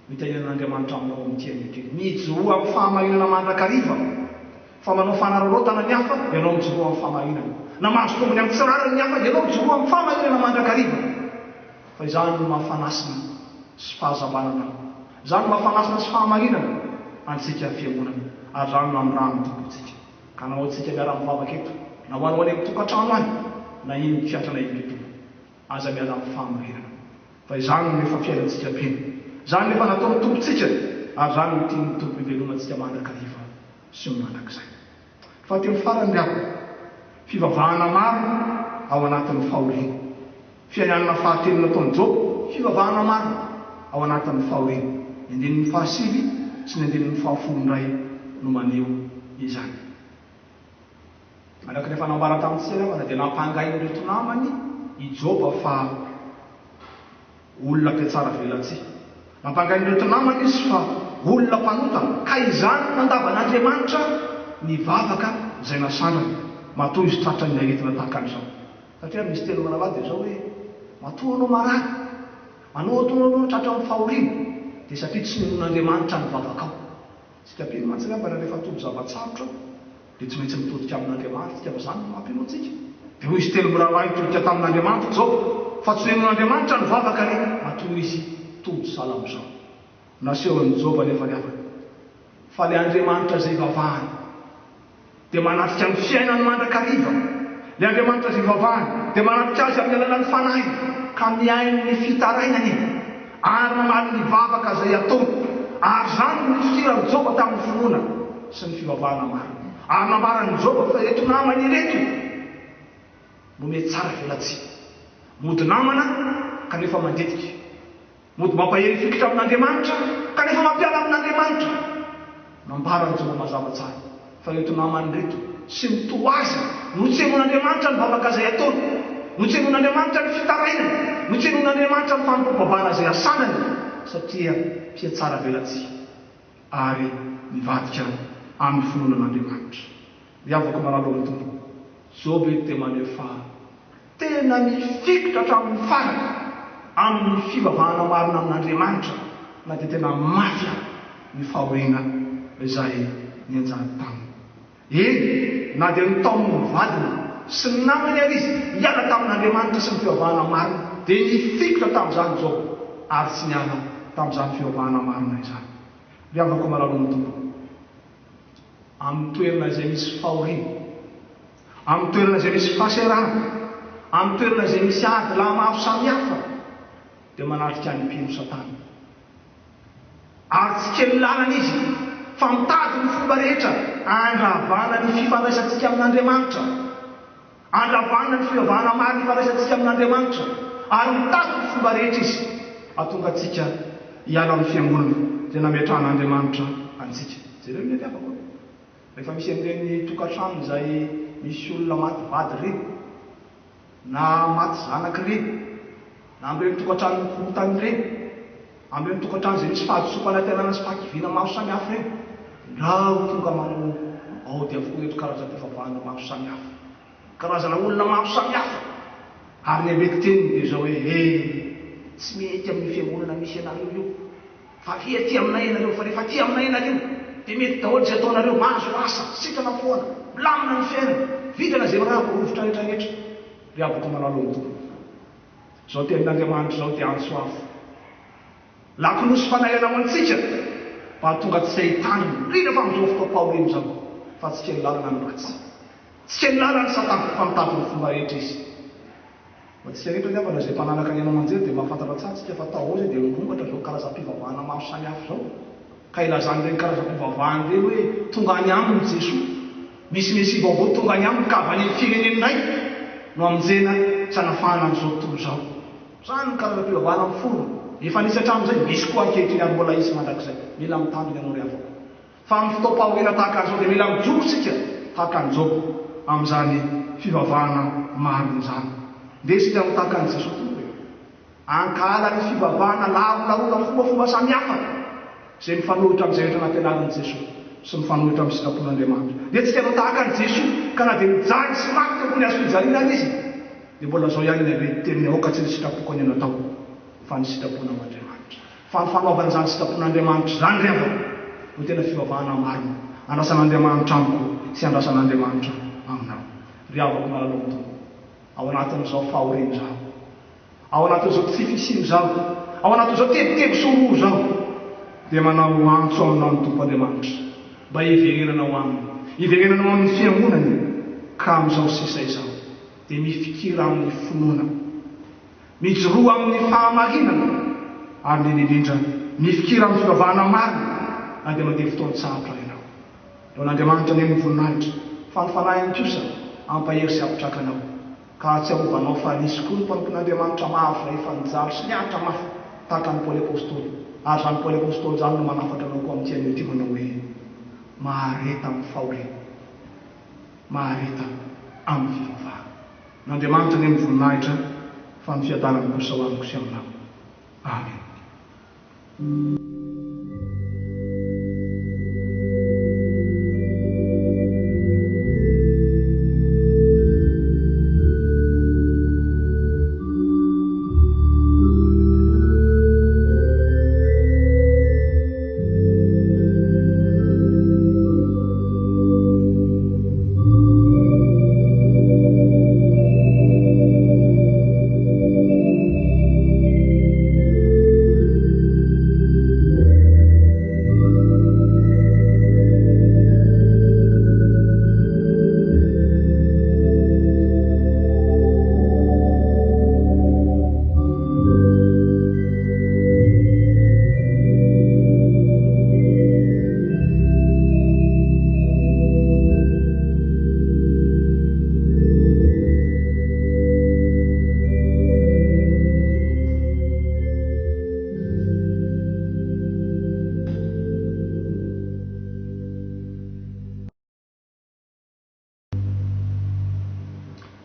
Speaker 6: Mitahian'Andriamanitra aminao amin'ity anio ity. Mijoroa amin'ny fahamarinana mandrakariva. Fa manao fanararaotana ny hafa, ianao mijoroa amin'ny fahamarinana. Na mahazo tombony amin'ny tsy rariny ny hafa, ianao mijoroa amin'ny fahamarinana mandrakariva. Fa izany no maha fanasina sy fahazavana anao. Izany no maha fanasina sy fahamarinana antsika Fiangonana. Ary izany no amirahan'ny Tompo antsika. Ka na ho antsika miara-mivavaka eto, na ho anao any amin'ny tokantrano any, na inon-kiatra na inon-kitombo. Aza miala amin'ny fahamarinana. Fa izany no efa fiainantsika mpino. Izany no efa nataon'ny Tompontsika, ary izany no tian'ny Tompo hivelomantsika mandrakariva sy ho mandrakizay. Fahatelo farany ry havana, fivavahana marina ao anatin'ny fahoriana. Fiainanana fahatelo nataon'i Joba, fivavahana marina ao anatin'ny fahoriana. Ny andininy fahasivy sy ny andininy fahafolo indray no maneho izany. Araka ny efa nambara tamintsika angamba dia nampangain'ireto namany i Joba fa olona mpiatsara velatsihy. Nampangain'ireto namany izy fa olona mpanota ka izany no nandavan'Andriamanitra ny vavaka izay nasandrany matoa izy tratran'ny aretina tahaka an'izao. Satria misy teny manambady dia izao hoe matoa anao marary, manoa anao tratran'ny fahoriana dia satria tsy ninoan'Andriamanitra ny vavakao. Tsika mpino mantsy angamba rehefa tojo zava-tsarotra dia tsy maintsy mitodika amin'Andriamanitra tsika fa izany no maha-mpino antsika. Dia hoy izy telo mirahalahy nitodika tamin'Andriamanitra Joba fa tsy ninoan'Andriamanitra ny vavaka anie matoa izy tojo sahala amin'izao. Nasehon'i Joba anefa ny havany fa ilay Andriamanitra izay ivavahany dia manatrika ny fiainany mandrakariva. Ilay Andriamanitra izay ivavahany dia manatrika azy amin'ny alalan'ny Fanahiny ka mihaino ny fitarainany ary mamaly ny vavaka izay ataony. Ary izany no nifikiran'i Joba tamin'ny finoana sy ny fivavahana marina. Ary nambaran'i Joba fa ireto namany ireto no mihatsara velatsihy. Mody namana kanefa mandetika. Mody mampahery hifikitra amin'Andriamanitra kanefa mampiala amin'Andriamanitra. Nambaran'i Joba mazava tsara fa ireto namany ireto sy ny toa azy no tsy henoin'Andriamanitra ny vavaka izay ataony, no tsy henoin'Andriamanitra ny fitarainany, no tsy henoin'Andriamanitra ny fanompoam-pivavahana izay asanany satria mpihatsaravelatsihy ary mivadika amin'ny finoana an'Andriamanitra. Ry havako malala ao amin'ny Tompo, Joba eto dia maneho fa Tena mifikitra hatramin'ny farany amin'ny fivavahana marina amin'Andriamanitra na dia tena mafy aza ny fahoriana izay nianjady taminy. Eny, na dia notaomin'ny vadiny sy ny namany àry izy hiala tamin'Andriamanitra sy ny fivavahana marina, dia nifikitra tamin'izany Joba ary tsy niala tamin'izany fivavahana marina izany. Ry havako malala Tompo, amin'ny toerana izay misy fahoriana, Amin'ny toerana izay misy fahasahiranana, amin'ny toerana izay misy ady lahy maro samihafa, dia manatrika ny mpino Satana. Ary tsy kely lalana izy, fa mitady ny fomba rehetra handravana ny fifandraisantsika amin'Andriamanitra, handravana ny fivavahana marina ifandraisantsika amin'Andriamanitra, ary mitady ny fomba rehetra izy hahatonga antsika hiala amin'ny fiangonana izay nametrahan'Andriamanitra antsika. Jereo ny ady havako. Rehefa misy an'ireny tokantrano izay. misy olona maty vady ireny, na maty zanaka ireny, na amin'ireny tokantrano mikorontana ireny, amin'ireny tokantrano izay misy fahadisoam-panantenana sy fahakiviana maro samihafa ireny, ndrao tonga manao aody avokoa ireto karazam-pivavahana maro samihafa. Karazana olona maro samihafa. Ary ny ambeti-teniny dia izao hoe, He, tsy mety amin'io fiangonana misy anareo io. Fa avia aty aminay ianareo, fa rehefa aty aminay ianareo, dia mety daholo izay ataonareo, mahazo asa, sitrana foana, milamina ny fiainana, vitrana izay mirabo rovitra rehetra rehetra. Ry havako malala ao amin'ny Tompo, izao tenin'Andriamanitra izao dia antso avo. Lakolosy fanairana ho antsika mba hahatonga antsika hitandrina, indrindra fa amin'izao fotoam-pahoriana izao, fa tsy kely lalana ny ratsy. Tsy kely lalana i Satana fa mitady ny fomba rehetra izy. Ho antsika rehetra ry havana izay mpanaraka ny haino aman-jery dia mahafantatra tsara isika fa tao ao izay dia mirongatra izao karazam-pivavahana maro samihafa izao. Ka ilazan'ireny karazam-pivavahana ireny hoe tonga any aminy Jesoa. Misy Mesia vaovao tonga any aminy ka avy any amin'ny fireneny indray no hamonjena sy hanafahana an'izao tontolo izao. Izany ny karazam-pivavahana miforona. Efa nisy hatramin'izay, misy koa ankehitriny ary mbola hisy mandrakizay. Mila mitandrina ianao ry havako. Fa amin'ny fotoam-pahoriana tahaka an'izao dia mila mijoro isika tahaka an'i Joba amin'izany fivavahana marina izany. Ndeha isika ho tahaka an'i Jesoa Tompo e! Hankahala ny fivavahana larolarola fombafomba samihafa izay mifanohitra amin'izay rehetra nampianarin'i Jesoa sy mifanohitra amin'ny sitrapon'Andriamanitra. Ndeha tsika hanao tahaka an'i Jesoa ka na dia nijaly sy maty teo ambony hazofijaliana aza Izy dia mbola izao ihany ny avy teniny aoka tsy ny sitrapoko anie no atao fa ny sitraponao Andriamanitra. Fa ny fanaovana izany sitrapon'Andriamanitra izany ry havana no tena fivavahana marina andrasan'Andriamanitra amiko sy andrasan'Andriamanitra aminao. Ry havako malala ao amin'ny Tompo, ao anatin'izao fahoriana izao, ao anatin'izao tsy fisiana izao, ao anatin'izao tebiteby sy horohoro izao, dia manao antso aminao ny Tompo Andriamanitra mba hiverenanao Aminy, hiverenanao amin'ny Fiangonany, ka amin'izao sisa izao dia mifikira amin'ny finoana. Mijoroa amin'ny fahamarinana, ary indrindra indrindra, mifikira amin'ny fivavahana marina na dia mandeha fotoan-tsarotra ianao. Eo an'Andriamanitra anie ny voninahitra, fa ny Fanahiny kosa hampahery sy hampitraka anao, ka hahatsiarovanao fa nisy koa ny mpanompon'Andriamanitra maro izay efa nijaly sy niaritra mafy tahaka an'i Paoly Apostoly, ary izany Paoly Apostoly izany no manafatra anao koa amin'ity anio ity manao hoe, Mahareta amin'ny fahoriana, mahareta amin'ny fivavahana. N'Andriamanitra anie ny voninahitra fa ny fiadanany kosa ho amiko sy aminao. Amen.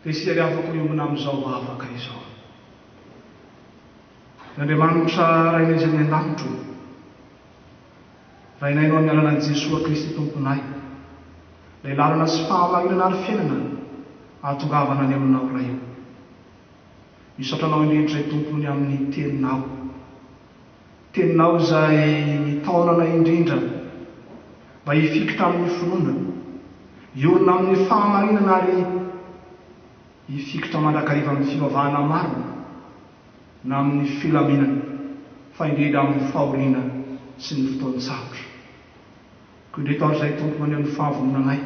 Speaker 6: Dia isika ry havako miombona amin'izao vavaka izao. Ry Andriamanitra Rainay izay any an-danitra ô, Rainay no amin'ny alalan'i Jesoa Kristy Tomponay, ilay lalana sy fahamarinana ary fiainana ahatongavana any aminao Ray ô. Misaotra Anao indrindra izay Tompo ny amin'ny Teninao. Teninao izay mitaona anay indrindra mba hifikitra amin'ny finoana, hiorina amin'ny fahamarinana ary hifikitra mandrakariva amin'ny fivavahana marina na amin'ny filaminana fa indrindra amin'ny fahoriana sy ny fotoan-tsarotra. Koa indreto ary izahay Tompo maneho ny fahavononanay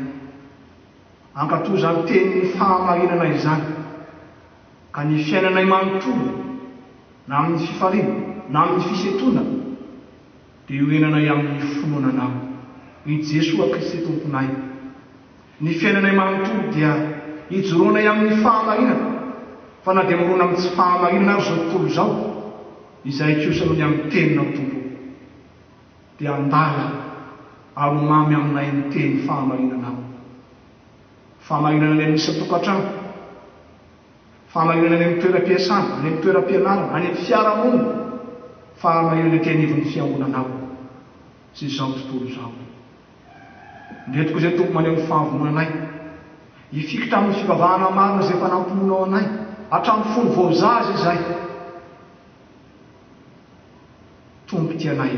Speaker 6: hankatò izany tenin'ny fahamarinana izany ka ny fiainanay manontolo na amin'ny fifaliana na amin'ny fisentoana, dia iorenanay amin'ny finoana Anao, ry Jesoa Kristy Tomponay. Ny fiainanay manontolo dia ijoroanay amin'ny fahamarinana, fa na dia mirona amin'ny tsy fahamarinana ary izao tontolo izao, izahay kosa noho ny amin'ny Teninao, Tompo, dia handala ary ho mamy aminay ny teny fahamarinanao. Fahamarinana any amin'ny isan-tokantrano. Fahamarinana any amin'ny toeram-piasana, any amin'ny toeram-pianarana, any amin'ny fiarahamonina. Fahamarinana ety anivon'ny fiangonanao sy izao tontolo izao. Indreto koa izay Tompo maneho ny fahavononanay hifikitra amin'ny fivavahana marina izay efa nampinoanao anay hatramin'ny fony vao zaza izahay. Tompo tia anay,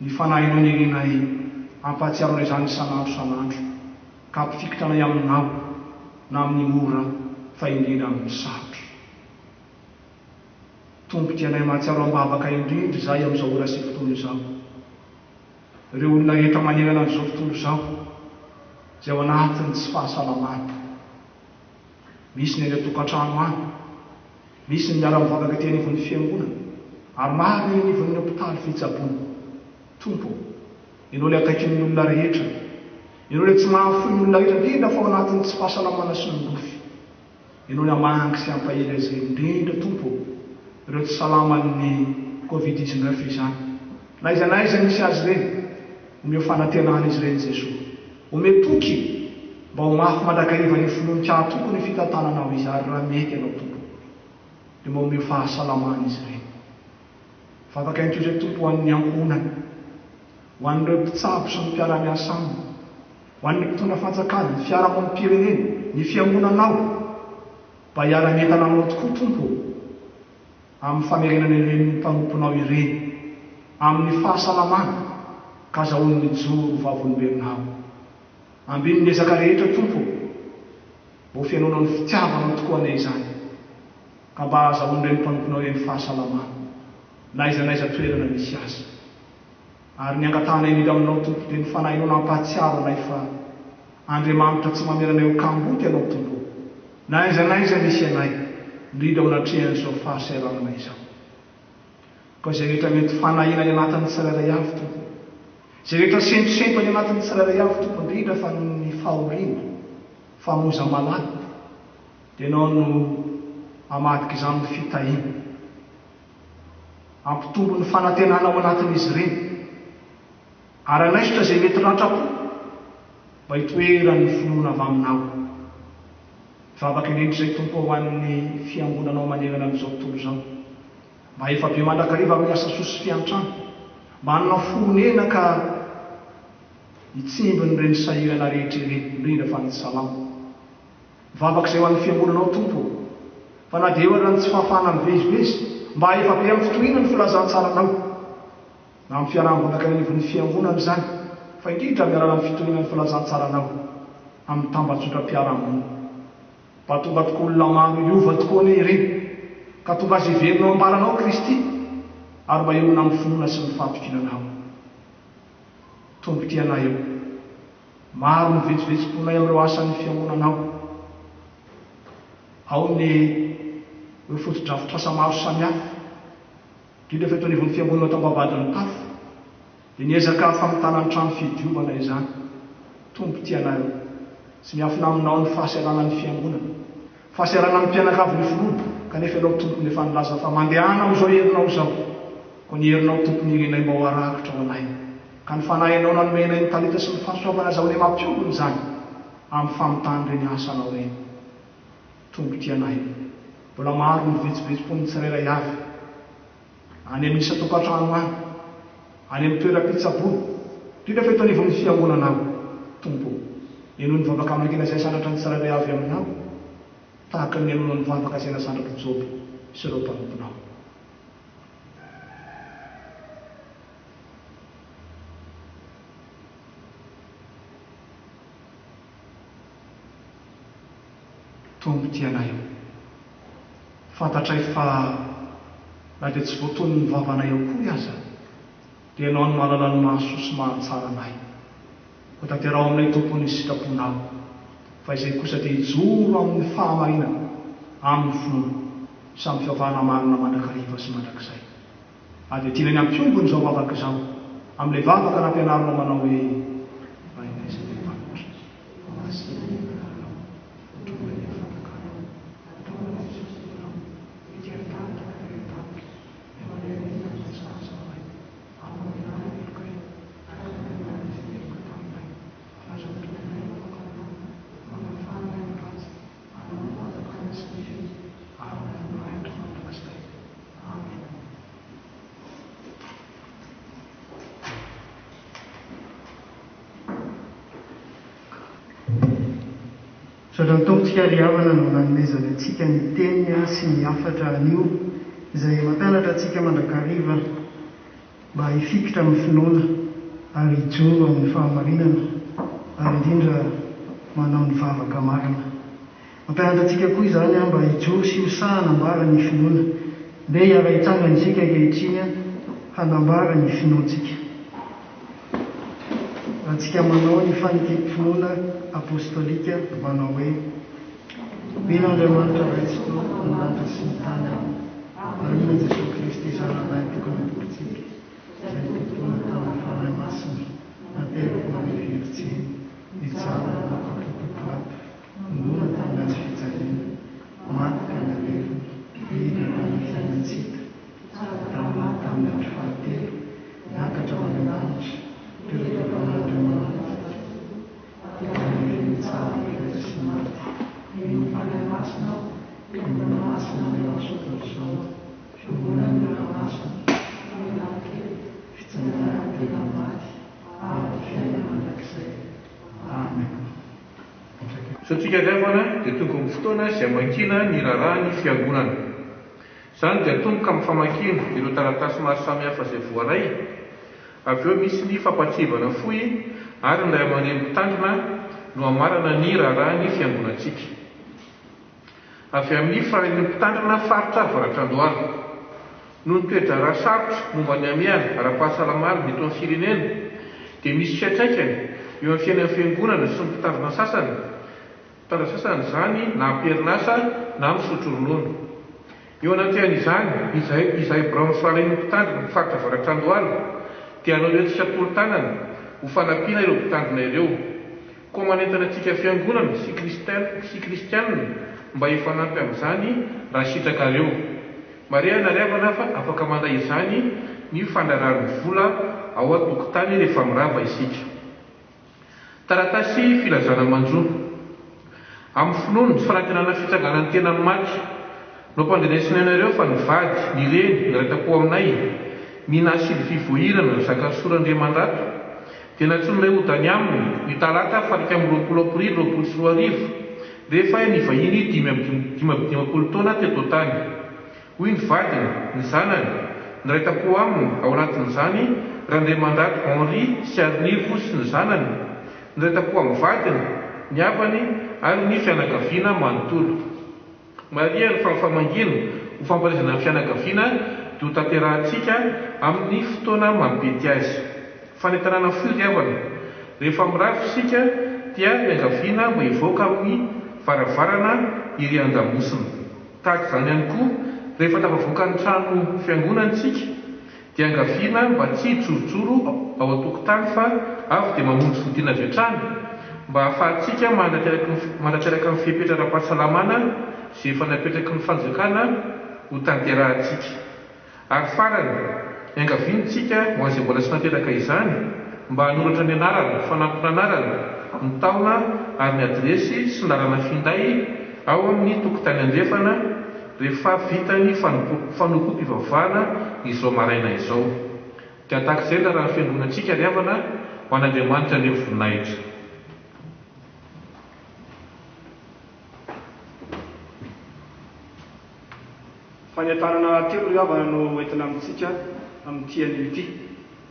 Speaker 6: ny Fanahinao nirinay hampahatsiaro anay izany isan'andro isan'andro ka hampifikitra anay Aminao na amin'ny mora fa indrindra amin'ny sarotra. Tompo tia anay mahatsiaro am-bavaka indrindra izahay amin'izao ora sy fotoana izao. Ireo olona rehetra manerana an'izao tontolo izao izay ao anatin'ny tsy fahasalamana. Misy ny any an-tokantrano any, misy ny miara-mivavaka ety anivon'ny fiangonana, ary maro ny eny anivon'ny hopitaly fitsaboana. Tompo ô, Ianao ilay akaikin'ny olona rehetra, Ianao ilay tsy mahafoy ny olona rehetra, indrindra fa ao anatin'ny tsy fahasalamana sy ny rofy. Ianao ny hamangy sy hampahery azy ireny indrindra Tompo ô, ireo tsy salaman'ny covid 19 izany. Na aiza na aiza misy azy ireny, omeo fanantenana izy ireny Jesoa. Omeo toky mba ho mafy mandrakariva ny finoany ka hatoky ny fitantananao izy ary raha mety Ianao Tompo dia mba omeo fahasalamana izy ireny. Vavaka ihany koa izay Tompo ho an'ny ankohonany, ho an'ireo mpitsabo sy ny mpiara-miasa aminy. Ho an'ny mpitondra fanjakana, ny fiarahamonim-pirenena, ny fiangonanao, mba hiara-mientana aminao tokoa, Tompo ô, amin'ny famerenana ireny mpanomponao ireny amin'ny fahasalamana ka azahoany mijoro ho vavolombelonao. Ambino ny ezaka rehetra, Tompo ô, mba ho fenoinao ny fitiavanao tokoa anie izany, ka mba hahazahoan'ireny mpanomponao ireny fahasalamana, na aiza na aiza toerana misy azy. Ary ny angatahanay indrindra aminao Tompo dia ny Fanahinao nampahatsiaro anay fa Andriamanitra tsy mamela anay ho kamboty Ianao Tompo ô, na aiza na aiza misy anay, indrindra ao anatrehan'izao fahasahiranana izao. Koa izay rehetra mety fanahiana any anatin'ny tsirairay avy Tompo ô, izay rehetra sentosento any anatin'ny tsirairay avy Tompo, indrindra fa noho ny fahoriana, famoiza-malala, dia Ianao no hamadika izany ho fitahiana. Hampitombo ny fanantenana ao anatin'izy ireny, ary hanaisotra izay mety ratram-po mba hitoeran'ny finoana avy Aminao. Mivavaka indrindra izay, Tompo, ho an'ny Fiangonanao manerana an'izao tontolo izao, mba efa be mandrakariva amin'ny asa soa sy fiantrana, mba hanana fo honena ka hitsimbina ireny sahirana rehetra ireny, indrindra fa ny tsy salama. Mivavaka izay ho an'ny Fiangonanao Tompo ô, fa na dia eo ara ny tsy fahafahana mivezivezy, mba efa be amin'ny fitoriana ny filazantsaranao, na amin'ny fiaraham-bavaka any anivon'ny Fiangonana izany, fa indrindra amin'ny alalan'ny fitoriana ny filazantsaranao amin'ny tambajotram-piarahamonina. Mba tonga tokoa olona maro hiova tokoa anie ireny, ka tonga azy heverina ho ambaranao Kristy, ary mba hionona amin'ny finoana sy ny fahatokiana Anao. Tompo tia anay ô. Maro ny vetsovetsom-ponay amin'ireo asan'ny Fiangonanao. Ao ny ireo fotodrafitrasa maro samihafa, indrindra fa eto anivon'ny Fiangonana eto Ambavahadin'ny Tafo, dia ny ezaka famitana ny trano fidiovana izany. Tompo tia anareo. Tsy miafina aminao ny fahasahiranan'ny Fiangonana, fahasahiranan'ny mpianakavin'ny finoana, kanefa Ianao Tompo no efa nilaza fa mandehana amin'izao herinao izao, koa ny herinao Tompo no irinay mba ho arakitra ho anay. Ka ny Fanahinao nanome anay ny talenta sy ny fahasoavana azahoanay mampiombona izany amin'ny famitana ireny asanao ireny. Tompo tia anay. Mbola maro ny vetsovetsom-pon'ny tsirairay avy, any amin'ny isan-tokantrano any, any amin'ny toeram-pitsaboana, indrindra fa eto anivon'ny Fiangonanao. Tompo ô, henoy ny vavaka mangina izay asandratra ny tsirairay avy aminao, tahaka ny nihenoanao ny vavaka izay nasandratr'i Joba sy ireo mpanomponao. Tompo tia anay ô. Fantatray fa na dia tsy voatonin'ny vavanay akory aza dia Ianao no mahalala ny mahasoa sy mahatsara anay. Koa tanteraho aminay Tompo ny sitraponao fa izay kosa dia hijoro amin'ny fahamarinana, amin'ny finoana sy amin'ny fivavahana marina mandrakariva sy mandrakizay. Ary dia tiana ny hampiombona izao vavaka izao amin'ilay vavaka nampianarinao manao hoe, Rainay izay any an-danitra, masina ny anaranao, ho tonga anie ny fanjakanao, atao anie ny sitraponao, ety an-tany tahaka ny any an-danitra. Ny manao ny asa sahaza ho anay, ary mamelà ny helokay, araka ny namelanay izay meloka taminay, fa aza mitondra anay ho fakanana, fa.
Speaker 1: Misaotra ny Tompontsika ry havana no nanomezany antsika ny Teniny sy ny hafatra anio izay mampianatra antsika mandrakariva mba hifikitra amin'ny finoana ary hijoro amin'ny fahamarinana ary indrindra manao ny vavaka marina. Mampianatra antsika koa izany mba hijoro sy ho sahy hanambara ny finoana. Ndeha hiara-hitsangana isika ankehitriny hanambara ny finoantsika. Raha tsika manao ny fanekem-pinoana apostolika manao hoe, Mino Andriamanitra Ray Tsitoha ny lanitra sy ny tany aho, ary mino an'i Jesoa Kristy Zanany Tokana Tompontsika, izay nitontona tamin'ny Fanahy Masina, naterak'i Maria Virjiny, nijaly nanapaka Pilato, nona tamin'ny hazo fijaliana, maty ka nalevina, nidina tamin'ny fiainan-tsy hita, Tsarovana tamin'ny andro fahatelo, niakatra ho any an-danitra, toeram-piadanan'Andriamanitra, ary nitsara ny velona sy ny maty. Mino ny Fanahy Masina aho, Fiangonana Masina maneho an'izao tontolo izao, Fiangonan'ny Olona Masina, famelan-keloka, fitsanganan'ny tena maty, ary ny fiainana mandrakizay. Amen.
Speaker 7: Izao tsika ry havana dia tonga amin'ny fotoana izay hamakiana ny raharahan'ny Fiangonana. Izany dia atomboka amin'ny famakiana ireo taratasy maro samihafa izay voaray, avy eo misy ny fampahatsiahivana fohy ary ny ray aman-dreny mpitandrina no hamarana ny raharahan'ny fiangonantsika. Avy amin'ny Firaisan'ny Mpitandrina Faritra Avaratr'Andohalo. Noho ny toe-draharaha sarotra momba ny hamehana ara-pahasalamana eto amin'ny firenena dia misy fiantraikany eo amin'ny fiainan'ny fiangonana sy ny mpitandrina sasany Tara sasany izany na am-perinasa na misotro ronono. Eo anatrehan'izany, izahay izahay biraon'ny Fahalain'ny Mpitandrina ny faritra Avaratr'Andohalo dia hanao hetsika tolo-tanana ho fanampiana ireo mpitandrina ireo. Koa manentana antsika Fiangonana sy sy Kristianina mba hifanampy amin'izany raha sitrakareo. Marihana ry havana fa afaka mandray izany ny fandraharahan'ny vola ao an-tokotany rehefa mirava isika. Taratasy filazana manjo. Amin'ny finoana sy fanantenana fitsanganan'ny tena amin'ny maty, no ampandrenesina anareo fa ny vady, ny reny, ny iray tampo aminay, Mina Sylvie Voahirana, Zakarisoa Randriamandrato, dia nantsoinay hody any aminy, ny talata faha-21 aprily 2020, rehefa nivahiny 55 taona teto an-tany. Hoy ny vadiny, ny zanany, niray tampo aminy, ao anatin'izany Randriamandrato Henri sy Arinivo sy ny zanany, niray tampo amin'ny vadiny, ny havany ary ny fianakaviana manontolo. Marihana fa ny famangiana ho fampaherezana ny fianakaviana dia ho tanterahantsika amin'ny fotoana mampety azy. Fanentanana fohy ry havana, rehefa mirafy isika dia iangaviana mba hivoaka amin'ny varavarana iry an-damosina. Tahaka izany ihany koa, rehefa tafavoaka ny trano fiangonana isika, dia angaviana mba tsy hijorojoro ao an-tokotany fa avy dia mamonjy fodiana avy hatrany, mba hahafahantsika manatanteraka ny fepetra ara-pahasalamana izay efa napetraky ny fanjakana ho tanterahantsika. Ary farany, iangaviana isika ho an'izay mbola tsy nateraka izany mba hanoratra ny anarana, fanampin'anarana, ny taona ary ny adiresy sy ny laharana finday ao amin'ny tokotany andrefana rehefa vita ny fanompoam-pivavahana izao maraina izao. Dia tahaka izay ny raharahan'ny fiangonantsika ry havana, ho an'Andriamanitra anie ny voninahitra.
Speaker 6: Fanentanana telo ry havana no entina amintsika amin'ity anio ity.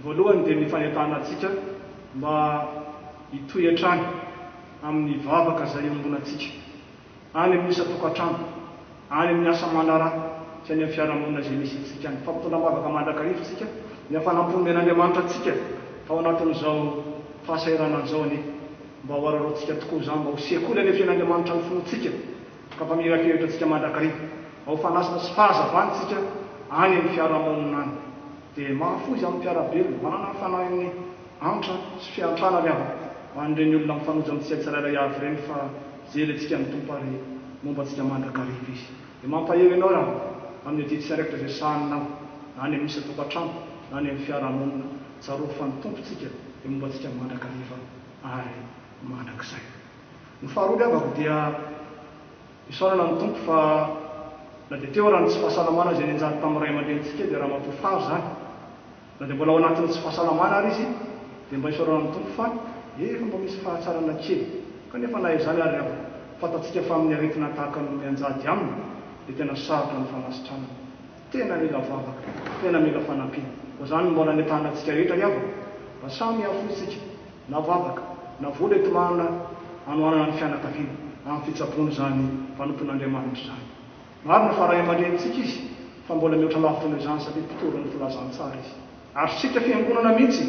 Speaker 6: Voalohany dia ny fanentanana antsika mba hitohy hatrany amin'ny vavaka izay iombonantsika any amin'ny isan-tokantrano, any amin'ny asa aman-draharaha sy any amin'ny fiarahamonina izay misy antsika any. Mifampitondra am-bavaka mandrakariva isika, ny hafanam-po nomen'Andriamanitra antsika tao anatin'izao fahasahiranana izao anie mba ho araraotintsika tokoa izany, mba ho sekoly anefen'Andriamanitra ny finoantsika. Ka mpamirapiratra antsika mandrakariva ao fanasana sy fahazavana isika any amin'ny fiarahamonina any. Dia mahafoy izany mpiara-belona, manana ny fanahin'ny antra sy fiantrana ry havana ho an'ireny olona mifanojo amintsika tsirairay avy ireny fa mijery antsika ny Tompo ary momba antsika mandrakariva Izy. Dia mampahery anao ry havana amin'ny adidy sy andraikitra izay sahaninao na any amin'ny isan-tokantrano na any amin'ny fiarahamonina, tsarovy fa ny Tompontsika dia momba antsika mandrakariva ary mandrakizay. Ny faharoa ry havako dia isaorana ny Tompo fa na dia teo ara ny tsy fahasalamana izay nianjady tamin'ny ray aman-drenintsika dia ramatoa Fary izany na dia mbola ao anatin'ny tsy fahasalamana ary izy dia mba isaorana ny Tompo fa efa mba misy fahatsarana kely kanefa na izany ary ry havako. Fantatsika fa amin'ny aretina tahaka ny mianjady aminy dia tena sarotra ny fanasitranana. Tena mila vavaka, tena mila fanampiana. Koa izany no mbola anentanana antsika rehetra ry havana, mba samy hahafoy isika, na vavaka, na vola enti-manana hanohanana ny fianakaviana amin'ny fitsaboana izany mpanompon'Andriamanitra izany. Marina fa ray aman-drenintsika izy, fa mbola mihoatra lavitra noho izany satria mpitory ny filazantsara izy. Ary isika fiangonana mihitsy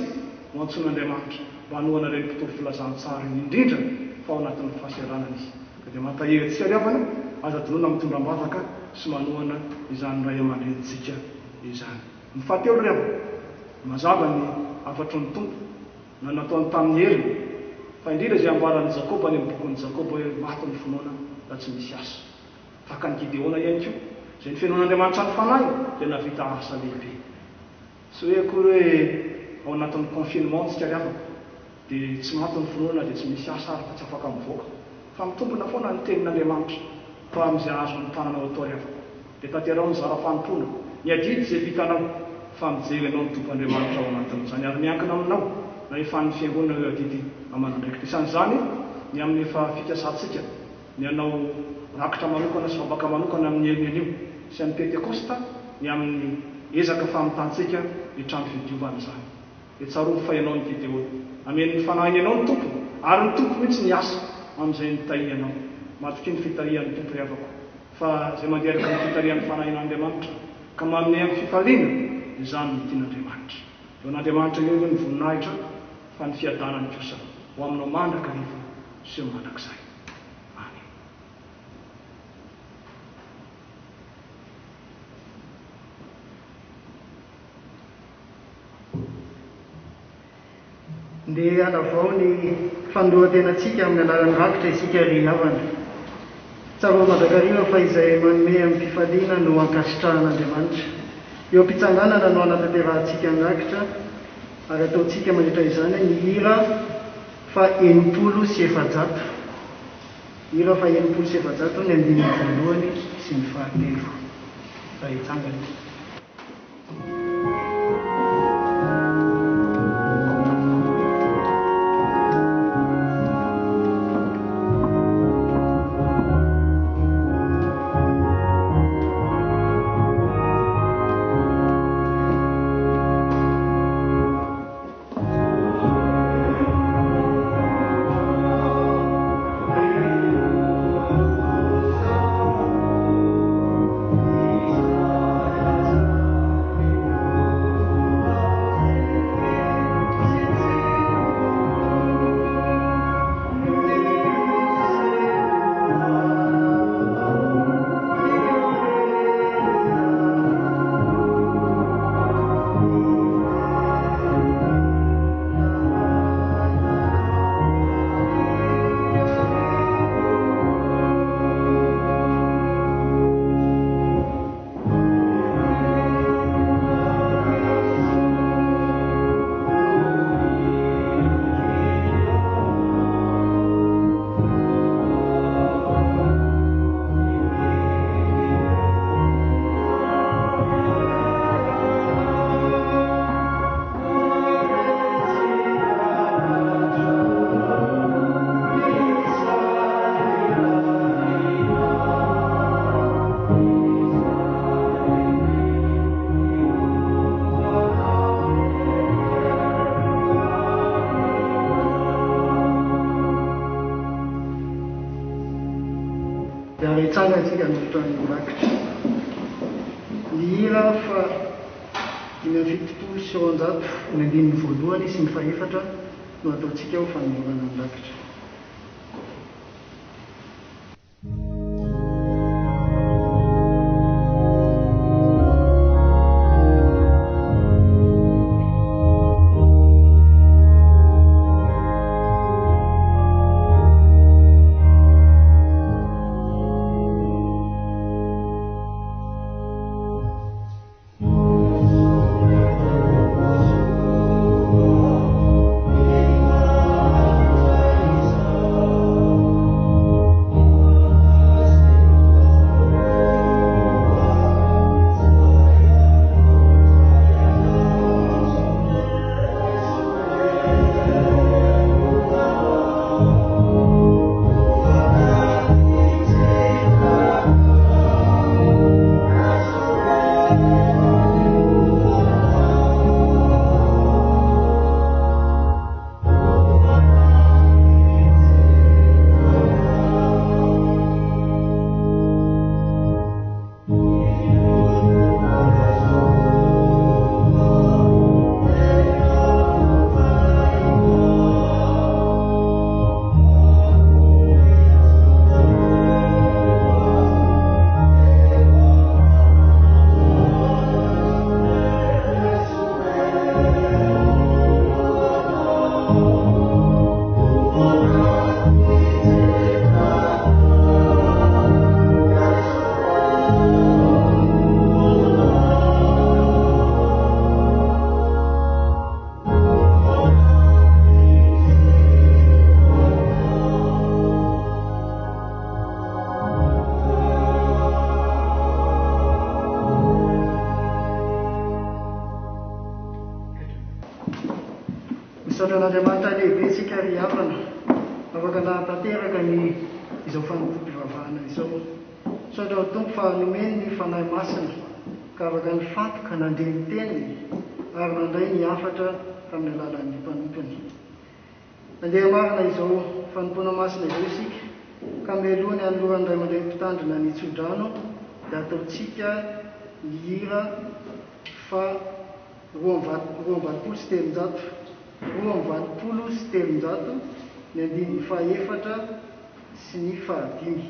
Speaker 6: no antsoin'Andriamanitra mba hanohana ireny mpitory filazantsara ireny, indrindra fa ao anatin'ny fahasahiranana izy. Ka dia mankahery antsika ry havana, aza adinoina mitondra am-bavaka sy manohana izany ray aman-drenintsika izany. Ny fahatelo ry havana, mazava ny hafatry ny Tompo na nataony tamin'ny heriny, fa indrindra izay ambaran'i Jakoba any amin'ny bokin'i Jakoba hoe maty ny finoana raha tsy misy asa. Tahaka an'i Gideona ihany koa, izay nofenoin'Andriamanitra ny fanahiny dia nahavita asa lehibe. Tsy hoe akory hoe ao anatin'ny confinement tsika ry havana dia tsy maty ny finoana na dia tsy misy asa ary fa tsy afaka mivoaka. Fa mitombina foana ny tenin'Andriamanitra fa amin'izay azon'ny tananao atao ry havana dia tanteraho ny zara fanompoana, ny adidy izay vitanao fa mijery anao ny Tompo Andriamanitra ao anatin'izany ary miankina aminao na efan'ny fiangonana ireo adidy aman'andraikitra. Isan'izany ny amin'ny efa fikasantsika ny hanao rakitra manokana sy vavaka manokana amin'ny heriny anio sy amin'ny Pentekosta ny amin'ny ezaka famintantsika ny trano fidiovana izany. Dia tsarovy fa ianao no Gideona. Hameno ny fanahiny anao ny Tompo, ary ny Tompo mihitsy ny hiasa amin'izay nitahiany anao. Matokia ny fitarihan'ny Tompo ry havako, fa izay mandeha araka ny fitarihan'ny fanahin'Andriamanitra ka manome amin'ny fifaliana, izany no tian'Andriamanitra. Eo an'Andriamanitra eo aloha ny voninahitra, fa ny fiadanany kosa ho aminao mandrakariva sy ho mandrakizay. Amen.
Speaker 1: Ndeha hanavao ny fanoloran-tenantsika amin'ny alalan'ny rakitra isika ry havana. Tsarovy mandrakariva fa izay manome amim-pifaliana no ankasitrahan'Andriamanitra. Eo am-pitsanganana no hanatanterahantsika ny rakitra ary ataontsika mandritra izany ny hira Faha 460. Hira faha 460 ny andininy voalohany sy ny fahatelo. Raha hitsangana. Dia ary hitsangana isika hanolotra ny rakitra. Ny hira faha 275, ny andininy voalohany sy ny fahefatra no ataontsika ho fanolorana ny rakitra. Misaotra an'Andriamanitra lehibe isika ry havana, afaka nahatanteraka ny izao fanompoam-pivavahana izao. Misaotra ny Tompo fa nomeny ny Fanahy Masina ka afaka nifantoka nandre ny teniny ary nandray ny hafatra tamin'ny alalan'ny mpanompony. Andeha hamarana izao fanompoana masina izao isika ka mialoha ny hanoloran'ny ray aman-dreny mpitandrina ny tsodrano dia ataontsika ny hira fa 382, 382, ny andininy fahaefatra sy ny fahadimy.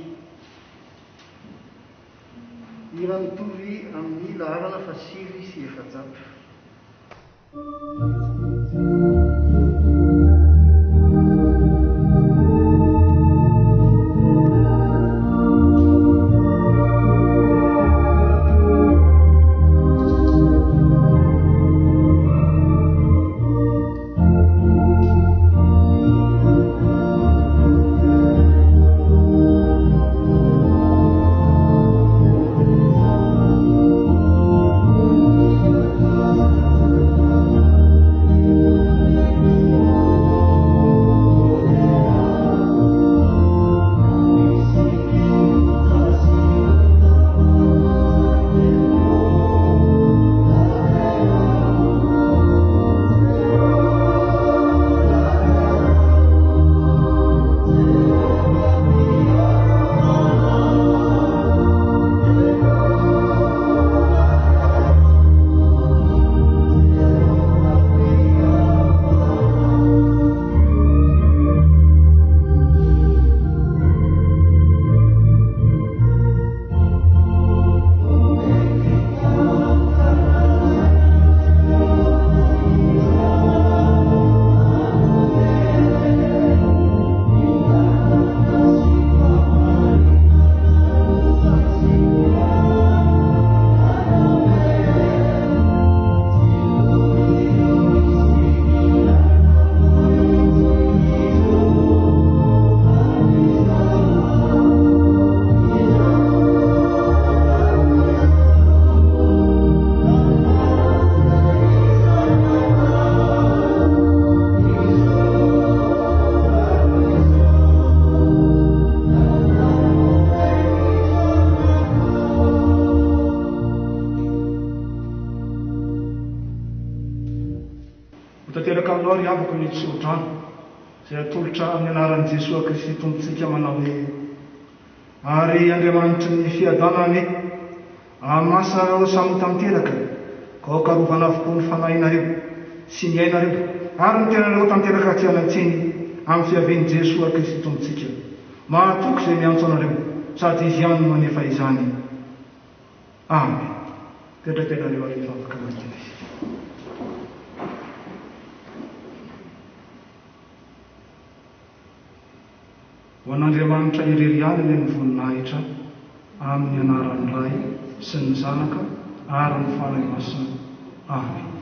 Speaker 1: Hira mitovy amin'ny laharana faha-409.
Speaker 6: Ho tanteraka aminao ry havako ny tsodrano izay atolotra amin'ny anaran'i Jesoa Kristy Tompontsika manao hoe, Ary Andriamanitry ny fiadanana anie hahamasa anareo samy ho tanteraka ka aoka harovana avokoa ny fanahinareo sy ny ainareo ary ny tenanareo ho tanteraka tsy hanan-tsiny amin'ny fiavian'i Jesoa Kristy Tompontsika. Mahatoky izay miantso anareo sady Izy ihany no manefa izany. Amen. Mipetraka ianareo ary hivavaka mangina isika. Ho an'Andriamanitra irery ihany anie ny voninahitra amin'ny anaran'ny Ray sy ny Zanaka ary ny Fanahy Masina. Amen.